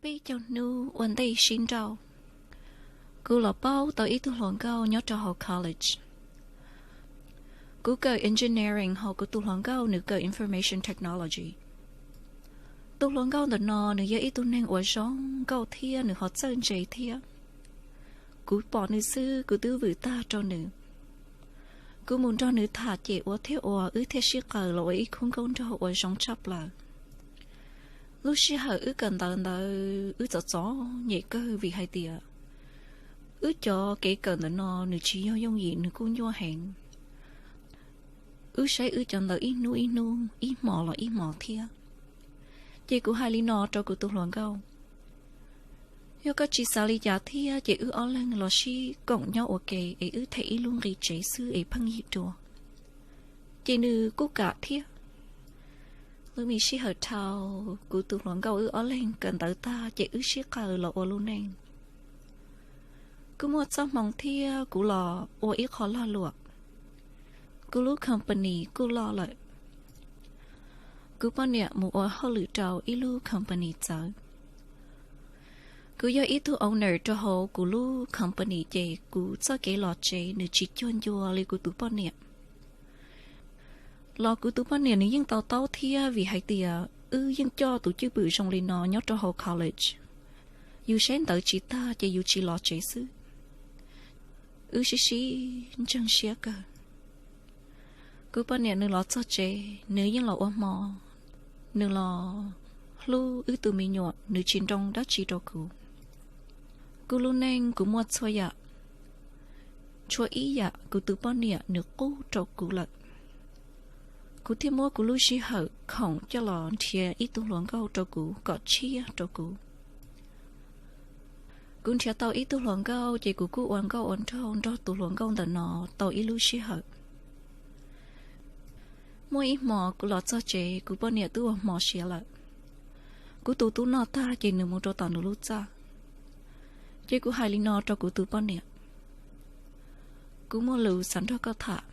Peb caug hnub ua ntej sib nrauj, kuv los paub tau ib tug hluas nkauj nyob rau hauv college. Kuv kawm engineering hos kuv tus hluas nkauj nws kawm information technology. Tus hluas nkauj ntawm no nws yog ib tug neeg uas zoo nkauj thiab nws ho txawj ntse thiab. Kuv pom nws xwb kuv twb vwm tag rau nws. Kuv mus nrog nws tham ces ua thiab ua wb thiaj sib qaws los ua ib khub nkauj nraug uas zoo tshaj plaws. Lub sij hawm wb kawm ntawv ntawd wb txom txom nyem kawg vim hais tias wb cov kev kawm ntawm no nws tsis yog yooj yim, nws kuj nyuaj heev. Wb saib wb cov ntawv ib hnub ib hnub, ib hmos los ib hmos thiab. Ces kuv hais li no rau kuv tus hluas nkauj, yog koj tsis xav li cas thiab ces wb ob leeg los sib koom nyob ua ke es wb them ib lub nqi tsev xwb es pheej yig dua. Ces nws kuj kam thiab. Lub me sij hawm dhau, kuv tus hluas nkauj wb ob leeg kawm ntawv tag ces wb sib qaws los ua lub neej. Kuj muaj txoj hmoo thiab kuv los ua ib qho lag luam. Kuv lub company kuj loj lawm. Kuv poj niam mus ua hauj lwm rau ib lub company txawv. Kuv yog ib tug owner rau hauv kuv lub company ces kuv txoj kev los tsev nws tsis cuag ncua li kuv tus poj niam. Los kuv tus poj niam nws yeej to taub thiab vim hais tias wb yeej coj tus cwj pwm zoo li no nyob rau hauv college. Yus saib ntawv tsis tag ces yus tsis los tsev xwb. Wb sib sib ntseeg siab kawg. Kuv poj niam nws los txog tsev nws yeej los ua hmo, nws los hlub wb tus me nyuam, nws tsis nroo dab tsi rau kuv. Kuv lub neej kuv muaj txhua yam, tshuav ib yam kuv tus poj niam nws qub rau kuv lawm. Kuv thiaj muab kuv lub sij hawm khoom coj los nrhiav ib tug hluas nkauj rau kuv kom tshiab rau kuv. Kuv nrhiav tau ib tug hluas nkauj ces kuv kuj ua nkauj ua nraug nrog tus hluas nkauj ntawm no tau ib lub sij hawm. Muaj ib hmo kuv los txog tsev kuv poj niam twb ua hmo siav lawm. Kuv tus tub noj tag ces nws mus rau tom nws lub txaj. Ces kuv hais li no rau kuv tus poj niam, kuv muaj lus xav nrog koj tham.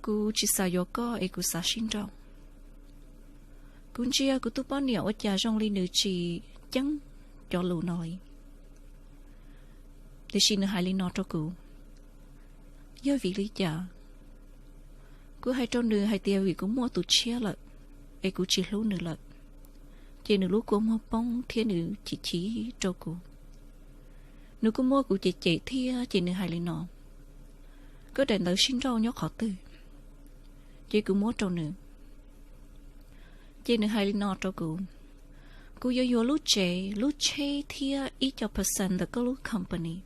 Kuv tsis xav yuav koj es kuv xav sib nrauj. Kuv ntsia kuv tus poj niam ua cas zoo li nws tsis ceeb cov lus no li. Tiam sis nws hais li no rau kuv, yog vim li cas? Kuv hais rau nws hais tias vim kuv muaj tus tshiab lawm, es kuv tsis hlub nws lawm. Ces nws lub kua muag poob thiab nws chim chim rau kuv. Nws kuj muab kuv cem cem thiab ces nws hais li no, koj daim ntawv sib nrauj nyob qhov twg? Ces kuv muab rau nws. Ces nws hais li no rau kuv, kuv yuav yuav lub tsev, lub tsheb thiab ib co percent ntawm koj lub company.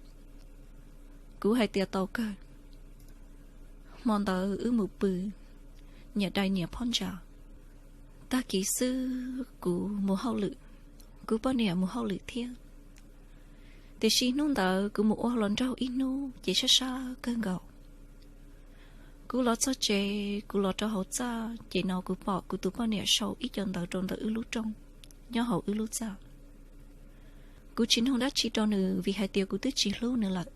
Kuv hais tias tau kawg. Hmo ntawd wb mus pw, nyias dai nyias phab ntsa. Tag kis xwb kuv mus hauj lwm, kuv poj niam mus hauj lwm thiab. Tiam sis hnub ntawd kuv mus ua hluas nraug ib hnub ces sab sab kawg nkaus. Kuv los txog tsev, kuv los rau hauv txaj ces no kuv pom kuv tus poj niam sau ib co ntawv rau ntawm wb lub rooj nyob hauv wb lub txaj. Kuv tsis nug dab tsi rau nws vim hais tias kuv twb tsis hlub nws lawm.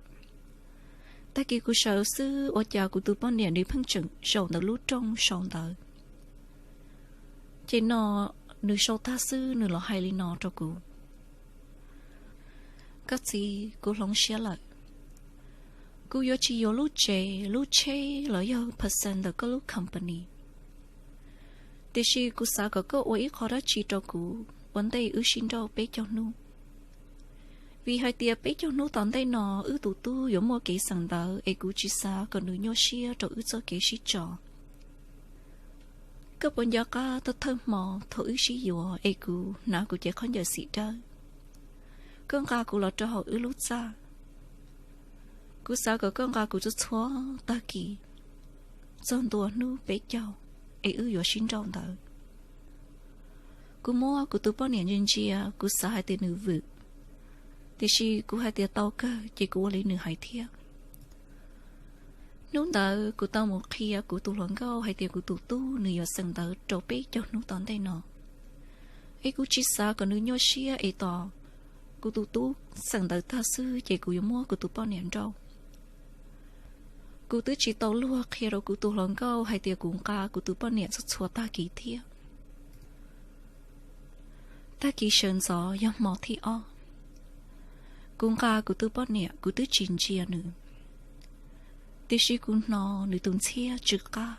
Tag kis kuv sawv xwb ua cas kuv tus poj niam nws pheej tseem zaum ntawm lub rooj sau ntawv. Ces no nws sau tag xwb nws los hais li no rau kuv, koj txiv, kuv hloov siab lawm. Kuv yuav tsis yuav lub tsev, lub tsheb los yog percent ntawm koj lub company. Tiam sis kuv xav kom koj ua ib qho dab tsi rau kuv ua ntej wb sib nrauj peb caug hnub. Vim hais tias peb caug hnub tom ntej no wb tus tub yuav muaj kev xeem ntawv es kuv tsis xav kom nws nyuaj siab rau wb txoj kev sib tso. Koj puas nco qab thawj thawj hmo thaum wb sib yuav es kuv hnav kuv cev khaub ncaws xim dawb, koj nqa kuv los rau hauv wb lub txaj? Kuv xav kom koj nqa kuv txhua txhua tag kis txog ntua hnub peb caug es wb yuav sib nrauj ntawd. Kuv muab kuv tus poj niam ntsia ntsia, kuv xav hais tias nws vwm, tiam sis kuv hais tias tau kawg ces kuv ua li nws hais thiab. Hnub ntawd kuv tau mus qhia kuv tus hluas nkauj hais tias kuv tus tub nws yuav xeem ntawv rau peb caug hnub tom ntej no, es kuv tsis xav kom nws nyuaj siab es tos kuv tus tub xeem ntawv tag xwb ces kuv yuav muab kuv tus poj niam nrauj. Kuv twb tsis tau luag qhia rau kuv tus hluas nkauj hais tias kuv nqa kuv tus poj niam txhua txhua tag kis thiab. Tag kis sawv ntxov yog hmo thib ob, kuv nqa kuv tus poj niam kuv twb tsis ntsia nws, tiam sis kuv hnov nws tus ntxhiab tsw qab.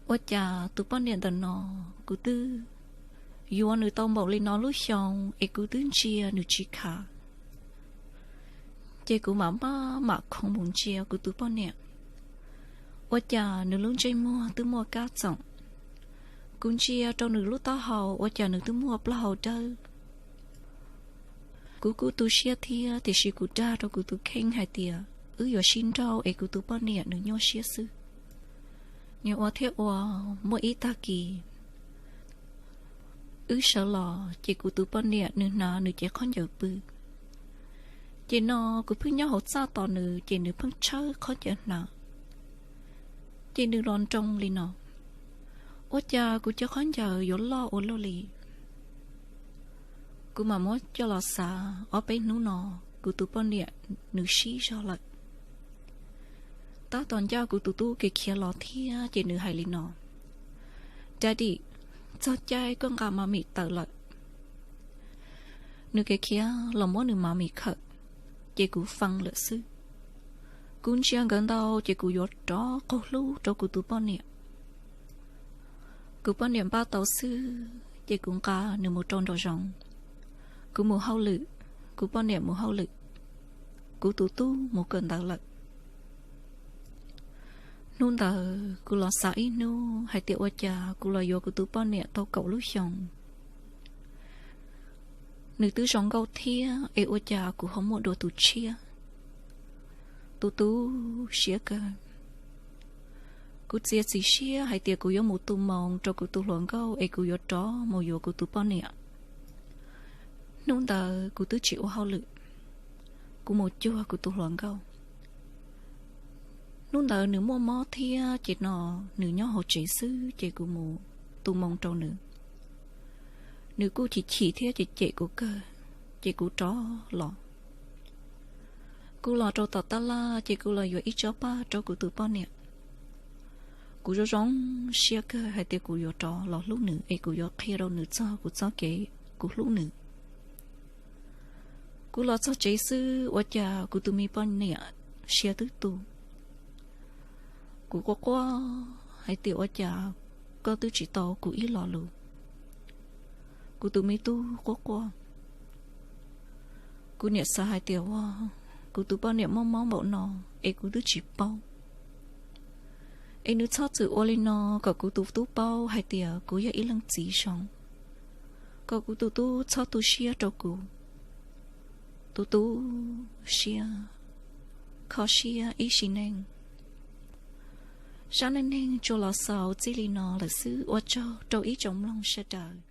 Ua cas tus poj niam ntawm no kuv twb yuav nws tau npaum li no lub xyoo es kuv twb ntsia nws tsis khav. Ces kuv mam maj mam khoov mus ntsia kuv tus poj niam, ua cas nws lub ntsej muag twb muaj kab txoom. Kuv ntsia rau nws lub taub hau ua cas nws twb muaj plaub hau dawb. Kuv kuj tu siab thiab tiam sis kuv dag rau kuv tus kheej hais tias wb yuav sib nrauj es kuv tus poj niam nws nyuaj siab xwb. Nws ua thiab ua, muaj ib tag kis wb sawv los ces kuv tus poj niam nws hnav nws cev khaub ncaws pw. Ces no kuv pheej nyob hauv txaj tos nws ces nws pheej tshawb khaub ncaws hnav. Ces nws los nroo li no, ua cas kuv cov khaub ncaws yuav loj ua luaj li. Kuv mam muab coj los xav ob peb hnub no, kuv tus poj niam nws sib zog lawm. Tab tom ncaj kuv tus tub kev khiav los thiab ces nws hais li no, Daddy, txog caij koj nqa ma mim tawm lawm. Nws kev khiav los muab nws ma mim khawm, ces kuv fee lawm xwb. Kuv ntsia nkawd ntau ces kuv yuav rov qaug hlub rau kuv tus poj niam. Kuv poj niam npaj tau xwb ces kuv nqa nws mus rau nraum zoov. Kuv mus hauj lwm, kuv poj niam mus hauj lwm, kuv tus tub mus kawm ntawv lawm. Hnub ntawd kuv los xav ib hnub hais tias ua cas kuv los yuav kuv tus poj niam tau kaum lub xyoo, nws twb zoo nkauj thiab es ua cas kuv ho muaj dua tus tshiab. Tus tub siab kawg. Kuv txiav txim siab hais tias kuv yuav mus tu moo rau kuv tus hluas nkauj es kuv yuav rov mus yuav kuv tus poj niam. Hnub ntawd kuv twb tsis ua hauj lwm, kuv mus cuag kuv tus hluas nkauj. Hnub ntawd nws muaj mob thiab ces no nws nyob hauv tsev xwb ces kuv mus tu moo rau nws. Nws kuj chim chim thiab ces cem kuv kawg, ces kuv rov los. Kuv los rau tom tab laj ces kuv los yuav ib tsob paj rau kuv tus poj niam. Kuv zoo zoo siab kawg hais tias kuv yuav rov los hlub nws es kuv yuav qhia rau nws txog kuv txoj kev kuv hlub nws. Kuv los txog tsev xwb ua cas kuv tus me poj niam siav twb tu. Kuv quaj quaj hais tias ua cas koj twb tsis tau kuv ib lo lus. Kuv tus me tub quaj quaj. Kuv niam xav hais tias ua, kuv tus poj niam mob mob npaum no es kuv twb tsis paub. Es nws txhob txwm ua li no kom kuv tus tub paub hais tias kuv yog ib leej txiv zoo, kom kuv tus tub txhob tu siab rau kuv. Tus tub siab, kho siab ib sim neej. Zaj neej neeg tsuas los xaus txij li no lawm xwb, ua tsaug rau ib tsoom mloog sawv daws.